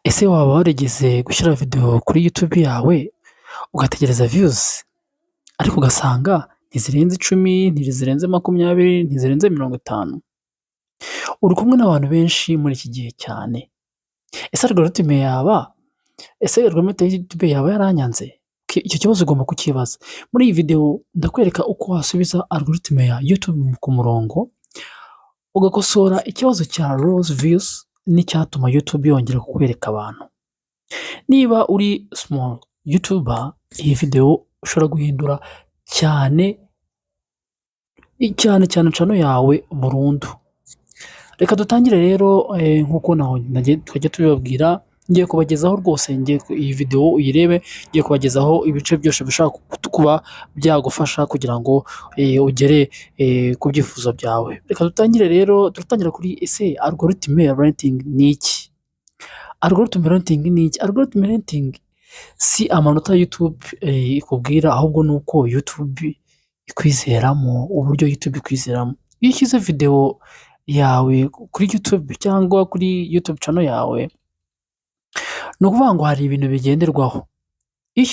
Ese waba warigeze gushyira videwo kuri YouTube yawe ugategereza views, ariko ugasanga ntizirenze 10, ntizirenze 20, ntizirenze 50? Uri kumwe n'abantu benshi muri iki gihe cyane. Ese algorithm yaba, ese algorithm ya YouTube yaba yaranyanze? Icyo kibazo ugomba kucyibaza. Muri iyi videwo ndakwereka uko wasubiza algorithm ya YouTube ku murongo, ugakosora ikibazo cya low views n'icyatuma YouTube yongera kukwereka abantu. Niba uri small YouTuber, iyi videwo ushobora guhindura cyane cyane cyane channel yawe burundu. Reka dutangire rero nk'uko twajya tubibabwira, ngiye kubagezaho rwose iyi videwo uyirebe, ngiye kubagezaho ibice byose bishobora kuba byagufasha kugira ngo ugere ku byifuzo byawe. Reka dutangire rero, turatangira kuri: ese algorithm rating ni iki? Algorithm rating ni iki? Algorithm rating si amanota YouTube ikubwira, ahubwo ni uko YouTube ikwizeramo, uburyo YouTube ikwizeramo. Iyo ushyize videwo yawe kuri YouTube cyangwa kuri YouTube channel yawe, ni ukuvuga ngo hari ibintu bigenderwaho. Iyo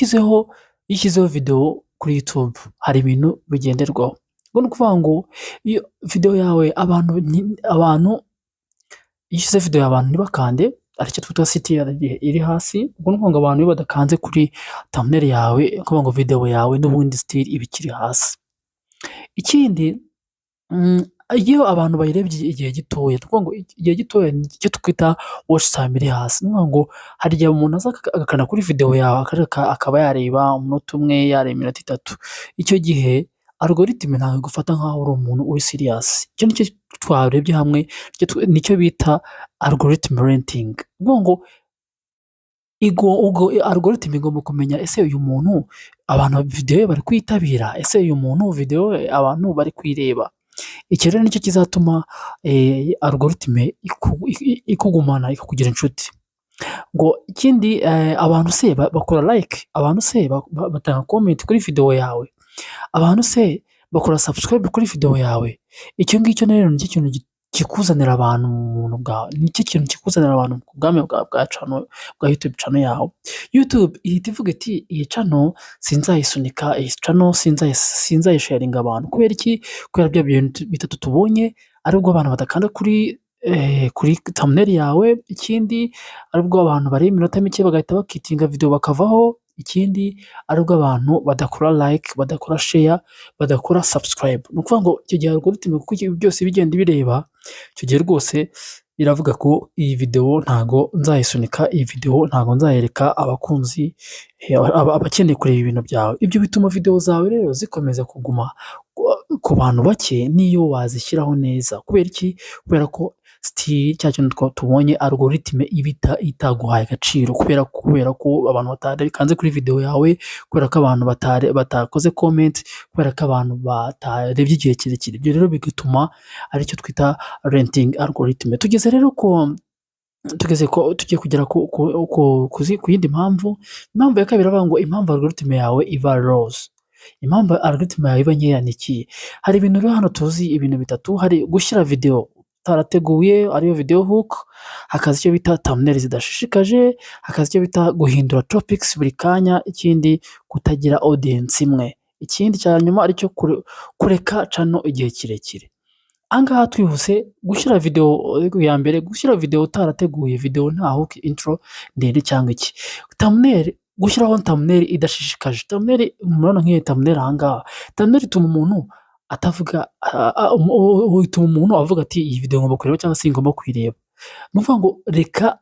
ushyizeho videwo kuri YouTube hari ibintu bigenderwaho. Ubwo ni ukuvuga ngo iyo videwo yawe abantu, iyo ushyize videwo abantu ntibakande, aricyo twita CTR iri hasi, ubwo ni ukuvuga ngo abantu iyo badakanze kuri thumbnail yawe, ni ukuvuga ngo videwo yawe n'ubundi still iba ikiri hasi. Ikindi, iyo abantu bayirebye igihe gitoya, ni ukuvuga ngo igihe gitoya nicyo twita watch time iri hasi. Ni ukuvuga ngo hari igihe umuntu aza agakanda kuri videwo yawe akaba yareba umunota 1, yareba iminota 3. Icyo gihe algorithm ntabwo igufata nk'aho uri umuntu uri serious. Icyo nicyo twarebye hamwe, nicyo bita algorithm rating. Ni ukuvuga ngo algorithm igomba kumenya: ese uyu muntu abantu videwo ye bari kuyitabira? Ese uyu muntu videwo ye abantu bari kuyireba? Icyo rero nicyo kizatuma algorithm ikugumana, ikakugira inshuti. Ngo ikindi, abantu se bakora like? Abantu se batanga comment kuri videwo yawe? Abantu se bakora subscribe kuri videwo yawe? Icyo ngicyo rero nicyo kintu kikuzanira abantu mu buntu bwawe, nicyo kintu kikuzanira abantu ku bwami bwawe bwa channel, bwa YouTube channel yawe. YouTube ihita ivuga iti: "Iyi channel sinzayisunika, iyi channel sinzayisharinga abantu." Kubera iki? Kubera bya bintu bitatu tubonye, aribwo abantu badakanda kuri thumbnail yawe, ikindi aribwo abantu bareba iminota mike bagahita bakitinga videwo bakavaho, ikindi aribwo abantu badakora like, badakora share, badakora subscribe. Ni ukuvuga ngo icyo gihe algorithm, kuko ibi byose iba igenda ibireba, icyo gihe rwose iravuga ko iyi videwo ntabwo nzayisunika, iyi videwo ntabwo nzayereka abakunzi, abakeneye kureba ibintu byawe. Ibyo bituma videwo zawe rero zikomeza kuguma ku bantu bake n'iyo wazishyiraho neza. Kubera iki? Kubera ko still cya kintu tubonye, algorithm iba itaguhaye agaciro kubera ko abantu batakanze kuri videwo yawe, kubera ko abantu batakoze comment, kubera ko abantu batarebye igihe kirekire. Ibyo rero bigatuma aricyo twita rating algorithm. Tugeze rero ku tugeze ko tugiye kugera ku yindi mpamvu. Impamvu ya kabiri iravuga ngo impamvu algorithm yawe iba low. Impamvu algorithm yawe iba nkeya ni ikihe? Hari ibintu rero hano tuzi, ibintu bitatu: hari gushyira videwo utarateguye, ariyo video hook, hakaza icyo bita thumbnail zidashishikaje, hakaza icyo bita guhindura topics buri kanya, ikindi kutagira audience imwe, ikindi cya nyuma aricyo kureka channel igihe kirekire. Aha ngaha twihuse, gushyira videwo ya mbere, gushyira videwo utarateguye, videwo nta hook, intro ndende cyangwa iki. Thumbnail, gushyiraho thumbnail idashishikaje. Thumbnail, murabona nk'iyi thumbnail aha ngaha, thumbnail ituma umuntu atavuga, ituma umuntu avuga ati: "Iyi videwo ngomba kuyireba cyangwa se ngomba kuyireba." Ni ukuvuga ngo reka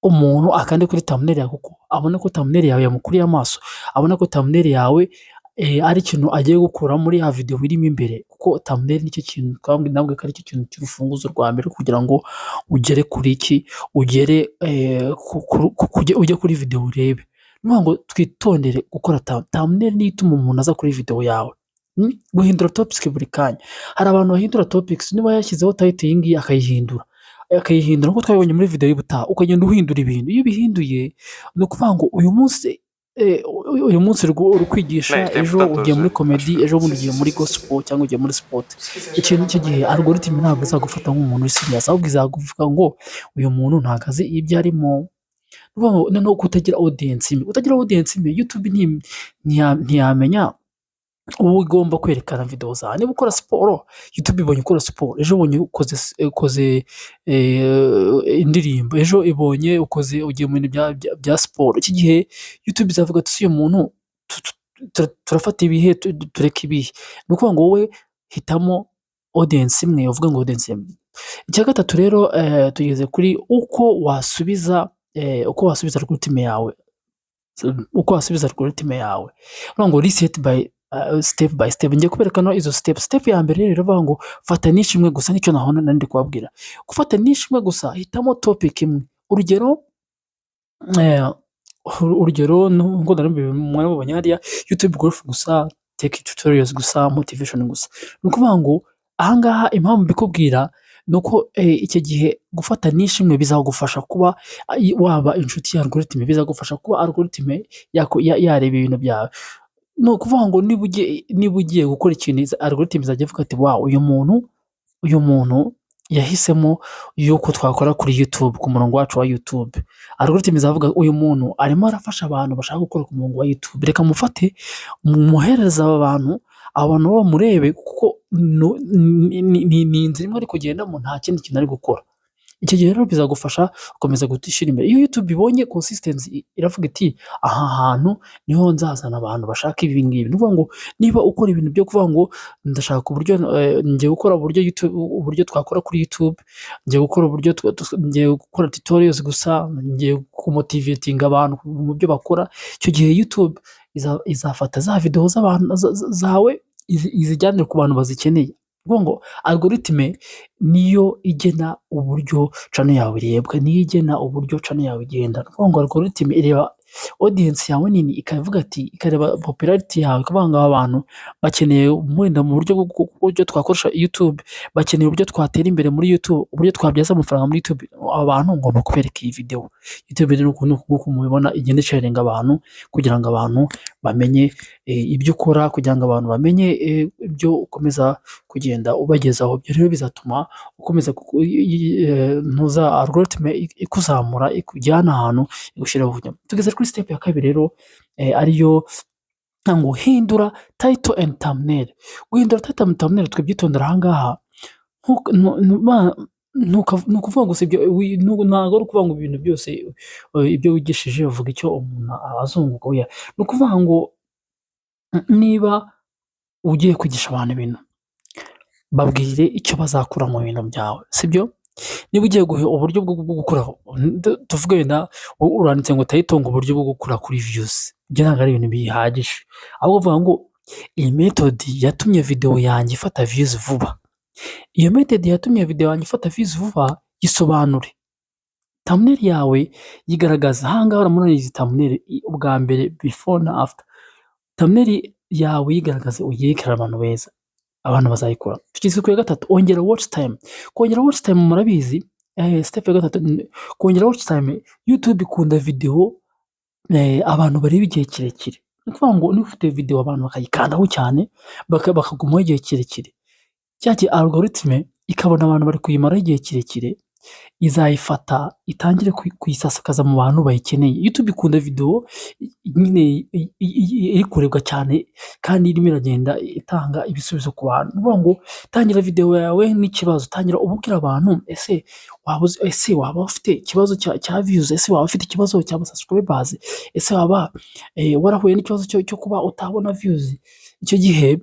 umuntu akande kuri thumbnail yawe kuko abona ko thumbnail yawe yamukuriye amaso, abona ko thumbnail yawe ari ikintu agiye gukura muri ya videwo irimo imbere, kuko thumbnail nicyo kintu nabwo ko aricyo kintu cy'urufunguzo rwa mbere kugira ngo ugere kuri iki, ugere ujye kuri videwo urebe. Ni ukuvuga ngo twitondere gukora thumbnail, niyo ituma umuntu aza kuri videwo yawe. Guhindura topics buri kanya, hari abantu bahindura topics, niba yashyizeho title iyi ngiyi akayihindura, akayihindura nk'uko twabibonye muri videwo y'ubutaha, ukagenda uhindura ibintu. Iyo ubihinduye, ni ukuvuga ngo uyu munsi Uyu munsi uri kwigisha, ejo ugiye muri comedy, ejo bundi ugiye muri gospel cyangwa ugiye muri sport. Icyo gihe algorithm ntabwo izagufata nk'umuntu uri serious, ahubwo izakuvuga ngo uyu muntu ntabwo azi ibyo arimo. Noneho kutagira audience imwe, utagira audience imwe, YouTube ntiyamenya uwo igomba kwerekana videwo zawe. Niba ukora siporo, YouTube ibonye ukora siporo, ejo ibonye ukoze indirimbo, ejo ibonye ukoze ugiye mu bintu bya siporo. Iki gihe YouTube izavuga ati: "Ese uyu muntu turafata ibihe, tureke ibihe?" Ni ukuvuga ngo wowe hitamo audience imwe, uvuge ngo audience imwe. Icya gatatu rero, tugeze kuri uko wasubiza algorithm yawe, uko wasubiza algorithm yawe. Ni ukuvuga ngo reset by step by step. Ngiye kubereka izo step. Step ya mbere rero iravuga ngo fata niche imwe gusa, nicyo nahora ndi kubabwira. Gufata niche imwe gusa, hitamo topic imwe. Urugero nk'uko mwabibonye hariya, YouTube growth gusa, tech tutorials gusa, motivation gusa. Ni ukuvuga ngo aha ngaha impamvu mbikubwira ni uko icyo gihe gufata niche imwe bizagufasha kuba waba inshuti ya algorithm, bizagufasha kuba algorithm yareba ibintu byawe. Ni ukuvuga ngo niba ugiye gukora ikintu, algorithm izajya ivuga ati: "Wow, uyu muntu yahisemo yuko twakora kuri YouTube, ku murongo wacu wa YouTube." Algorithm izavuga: "Uyu muntu arimo arafasha abantu bashaka gukora ku murongo wa YouTube, reka mufate muhereze aba bantu, aba bantu bamurebe kuko ni inzira imwe ari kugendamo, nta kindi kintu ari gukora." Icyo gihe rero bizagufasha gukomeza gushyira imbere. Iyo YouTube ibonye consistency, iravuga iti: "Aha hantu niho nzazana abantu bashaka ibi ngibi." Ni ukuvuga ngo niba ukora ibintu byo kuvuga ngo ndashaka uburyo ngiye gukora uburyo twakora kuri YouTube, ngiye gukora uburyo, ngiye gukora tutorials gusa, ngiye kumotivatinga abantu mu byo bakora, icyo gihe YouTube izafata za videwo zawe izijyane ku bantu bazikeneye. Ni ukuvuga ngo algorithm niyo igena uburyo channel yawe irebwa, niyo igena uburyo channel yawe igenda. Ni ukuvuga ngo algorithm ireba audience yawe nini, ikavuga ati, ikareba popularity yawe, ikavuga ngo aba bantu bakeneye wenda mu buryo bw'uburyo twakoresha YouTube, bakeneye uburyo twatera imbere muri YouTube, uburyo twabyaza amafaranga muri YouTube, aba bantu ngomba kubereka iyi videwo. YouTube rero nk'uko mubibona igenda isharinga abantu kugira ngo abantu bamenye ibyo ukora, kugira ngo abantu bamenye ibyo ukomeza kugenda ubagezaho. Ibyo rero bizatuma ukomeza ntuza algorithm ikuzamura, ikujyana ahantu igushyiraho. Tugeze kuri step ya kabiri rero, ariyo ngo hindura title and thumbnail. Guhindura title and thumbnail, tukabyitondera aha ngaha, ni ukuvuga gusa ibyo, ntabwo ari ukuvuga ngo ibintu byose ibyo wigishije uvuga icyo umuntu azunguka, oya. Ni ukuvuga ngo niba ugiye kwigisha abantu ibintu, babwire icyo bazakura mu bintu byawe, sibyo? Niba ugiye guha uburyo bwo gukora, tuvuge wenda uranditse ngo title ngo uburyo bwo gukura kuri views, ibyo ntabwo ari ibintu bihagije. Ahubwo uvuga ngo iyi method yatumye videwo yanjye ifata views vuba. Iyo method yatumye videwo yanjye ifata views vuba, yisobanure. Thumbnail yawe yigaragaza, aha ngaha urabona izi thumbnail ubwa mbere, before na after. Thumbnail yawe yigaragaze, uyerekere abantu beza, abantu bazayikora. Tugeze ku ya gatatu, ongera watch time. Kongera watch time murabizi, step ya gatatu, kongera watch time. YouTube ikunda videwo abantu bareba igihe kirekire. Ni ukuvuga ngo niba ufite videwo abantu bakayikandaho cyane, bakagumaho igihe kirekire, cya gihe algorithm ikabona abantu bari kuyimaraho igihe kirekire, izayifata itangire kuyisasakaza mu bantu bayikeneye. YouTube ikunda videwo nyine iri kurebwa cyane kandi irimo iragenda itanga ibisubizo ku bantu. Ni ukuvuga ngo tangira videwo yawe n'ikibazo, tangira ubwira abantu: ese waba ufite ikibazo cya views? Ese waba ufite ikibazo cya subscribers? Ese waba warahuye n'ikibazo cyo kuba utabona views? Icyo gihe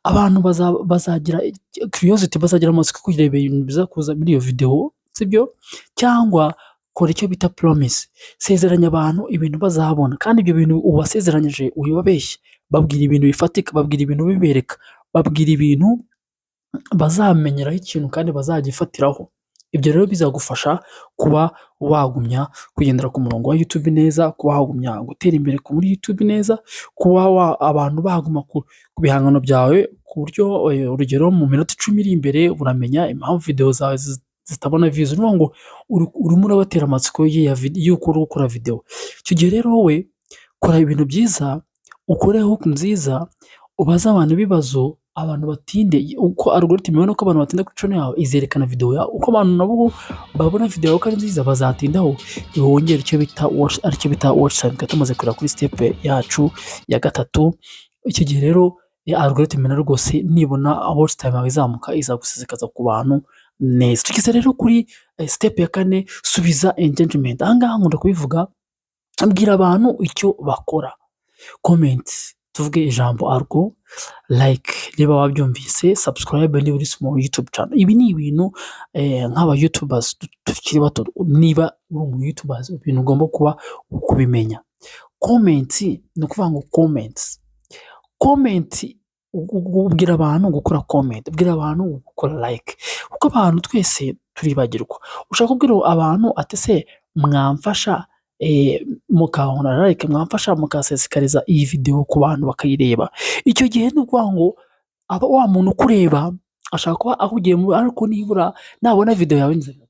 abantu bazagira curiosity, bazagira amatsiko yo kureba ibintu biza kuza muri iyo videwo, sibyo? Cyangwa kora icyo bita promise, sezeranya abantu ibintu bazabona, kandi ibyo bintu ubasezeranyije wibabeshya, babwira ibintu bifatika, babwira ibintu ubibereka, babwira ibintu bazamenyeraho ikintu kandi bazagifatiraho. Ibyo rero bizagufasha kuba wagumya kugendera ku murongo wa YouTube neza, kuba wagumya gutera imbere muri YouTube neza, kuba abantu baguma ku bihangano byawe, ku buryo urugero mu minota 10 iri imbere uramenya impamvu videwo zawe zitabona views. Ni ukuvuga ngo urimo urabatera amatsiko y'uko uri gukora videwo. Icyo gihe rero wowe Kora ibintu byiza, ukore hook nziza, ubaze abantu ibibazo, abantu batinde. Uko algorithm ibona ko abantu batinda kuri channel yawe, izerekana videwo yawe. Uko abantu nabo babona videwo yawe ko ari nziza, bazatindaho, wongere icyo bita watch, aricyo bita watch time. Tukaba tumaze kureba kuri step yacu ya gatatu. Icyo gihe rero algorithm nayo rwose nibona watch time yawe izamuka, izagusesekaza ku bantu neza. Tugeze rero kuri step ya kane, subiza engagement. Aha ngaha nkunda kubivuga, bwira abantu icyo bakora. Comment, tuvuge ijambo algo, like niba wabyumvise, subscribe niba uri small YouTube channel. Ibi ni ibintu nk'aba YouTubers tukiri bato, niba uri umu YouTuber, ibintu ugomba kuba kubimenya. Comment, ni ukuvuga ngo comment, comment ubwira abantu gukora comment, ubwira abantu gukora like, kuko abantu twese turibagirwa. Ushobora kubwira abantu ati: "Ese mwamfasha mukankora like, mwamfasha mukasesekariza iyi videwo ku bantu bakayireba?" Icyo gihe ni ukuvuga ngo wa muntu ukureba ashobora kuba ahugiye, ariko nibura nabona videwo yawe nziza.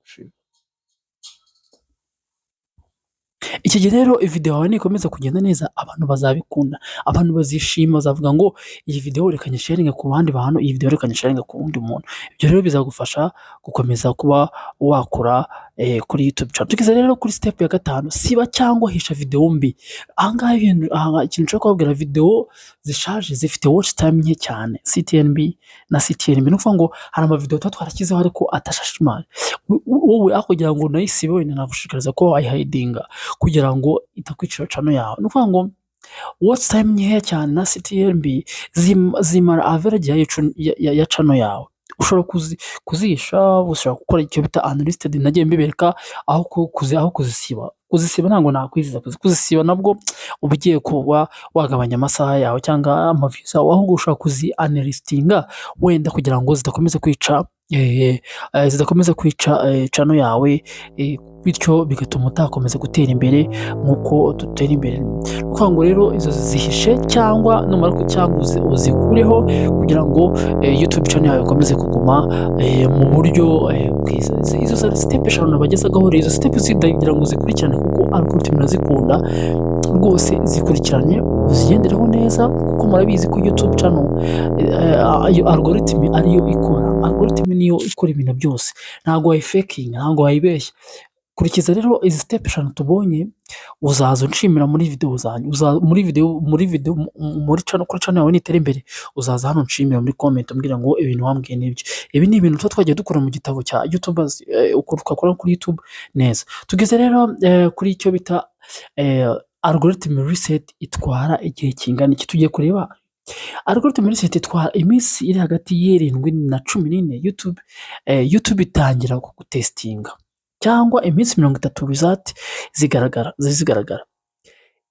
Icyo gihe rero videwo yawe nikomeza kugenda neza, abantu bazabikunda, abantu bazishima, bazavuga ngo: "Iyi videwo reka nyisharinge ku bandi bantu, iyi videwo reka nyisharinge ku wundi muntu." Ibyo rero bizagufasha gukomeza kuba wakora kuri YouTube channel. Tugeze rero kuri step ya gatanu, siba cyangwa hisha videwo mbi. Aha ngaha ikintu nshobora kubabwira, videwo zishaje zifite watch time nke cyane, CTR mbi na CTR mbi. Ni ukuvuga ngo hari amavidewo tuba twarashyizeho ariko atashashimanje. Wowe aho kugira ngo unayisibe, wenda nagushishikariza kuba wayihidinga kugira ngo itakwicira channel yawe. Ni ukuvuga ngo watch time nkeya cyane na CTR mbi zimara average ya channel yawe. Ushobora kuzihisha, ushobora gukora icyo bita unlisted, nagiye mbibereka, aho kuzisiba. Kuzisiba ntabwo nakwizeza, kuzisiba nabwo uba ugiye kuba wagabanya amasaha yawe cyangwa ama views yawe, ahubwo ushobora kuzi unlistinga wenda kugira ngo zidakomeza kwica channel yawe, bityo bigatuma utakomeza gutera imbere nk'uko dutera imbere. Ni ukuvuga ngo rero izo zihishe cyangwa numara cyangwa uzikureho kugira ngo YouTube channel yawe ikomeze kuguma mu buryo bwiza. Izo step 5 nabagezagaho rero, izo step ndagira ngo uzikurikirane kuko algorithm irazikunda rwose. Zikurikirane, uzigendereho neza, kuko murabizi ko YouTube channel algorithm ariyo ikora, algorithm niyo ikora ibintu byose, ntabwo wayifakinga, ntabwo wayibeshya. Kurikiza rero izi step 5 tubonye, uzaza unshimira muri videwo zanjye, muri videwo muri channel, kuri channel yawe nitera imbere, uzaza hano unshimira muri comment umbwira ngo ibintu wambwiye nibyo. Ibi ni ibintu tuba twagiye dukora mu gitabo cya YouTubers, ukuntu twakora kuri YouTube neza. Tugeze rero kuri icyo bita algorithm reset, itwara igihe kingana iki? Tugiye kureba algorithm reset itwara iminsi iri hagati y'7 na 14. YouTube itangira kugutesitinga, cyangwa iminsi 30 result zigaragara.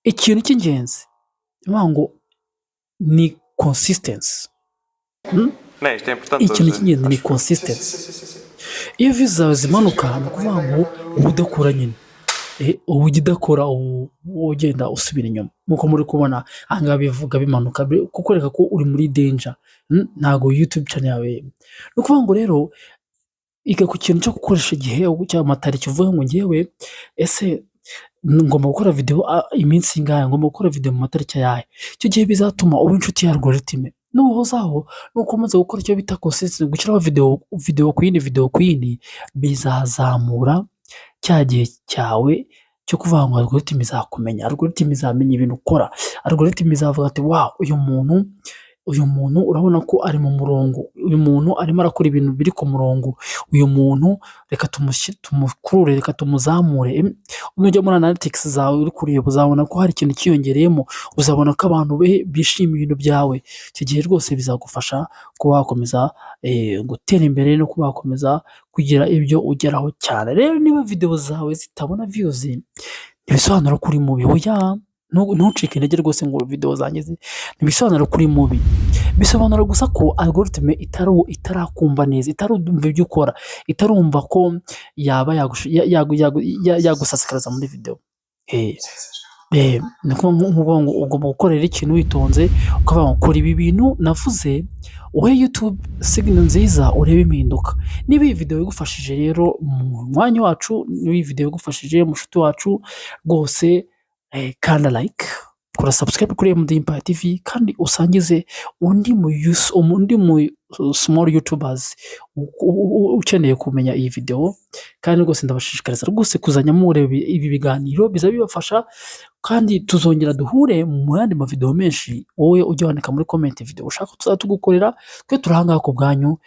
Ikintu cy'ingenzi ni ukuvuga ngo ni consistency. Não, isto é importante Ikintu hoje, cy'ingenzi ni acho eu. Consistency. Iyo views zawe zimanuka, ni ukuvuga ngo uba udakora nyine, uba ujya udakora, uba ugenda usubira inyuma nk'uko muri kubona aha ngaha bivuga bimanuka, kukwereka ko uri muri danger. Ntabwo YouTube channel yawe, ni ukuvuga ngo rero iga ku kintu cyo gukoresha igihe cy'amatariki, uvuge ngo: "Ngewe ese ngomba gukora videwo iminsi ingahe? Ngomba gukora videwo mu matariki ayahe?" Icyo gihe bizatuma uba inshuti ya algorithm. Nuhozaho, nukomeza gukora icyo bita consistency, gushyiraho videwo, videwo ku yindi, videwo ku yindi, bizazamura cya gihe cyawe cyo kuvuga ngo algorithm izakumenya, algorithm izamenya ibintu ukora, algorithm izavuga ati: "Wow, uyu muntu urabona ko ari mu murongo, uyu muntu arimo arakora ibintu biri ku murongo, uyu muntu reka tumukurure, reka tumuzamure." Nujya muri analytics zawe uri kureba, uzabona ko hari ikintu cyiyongereyemo, uzabona ko abantu bishimiye ibintu byawe. Icyo gihe rwose bizagufasha kuba wakomeza gutera imbere no kuba wakomeza kugira ibyo ugeraho cyane. Rero niba videwo zawe zitabona views, ntibisobanura ko uri mubi, oya, ntucike intege rwose ngo videwo zanjye, ntibisobanura ko uri mubi, bisobanura gusa ko algorithm itarakumva neza, itarumva ibyo ukora, itarumva ko yaba yagusasikariza muri videwo. Ni ukuvuga ngo ugomba gukorera ikintu witonze, ukavuga ngo kora ibi bintu navuze, uhe YouTube signal nziza, urebe impinduka. Niba iyi videwo igufashije rero mu mwanya wacu, niba iyi videwo igufashije mushuti wacu rwose, kanda like. Kora subscribe kuri MD Empire TV kandi usangize undi mu small YouTubers ukeneye kumenya iyi videwo. Kandi rwose ndabashishikariza rwose kuzajya mureba ibi biganiro, biza bibafasha. Kandi tuzongera duhure mu yandi mavidewo menshi. Wowe ujye wandika muri comment videwo ushaka tuzajya tugukorera. Twe turi aha ngaha ku bwanyu.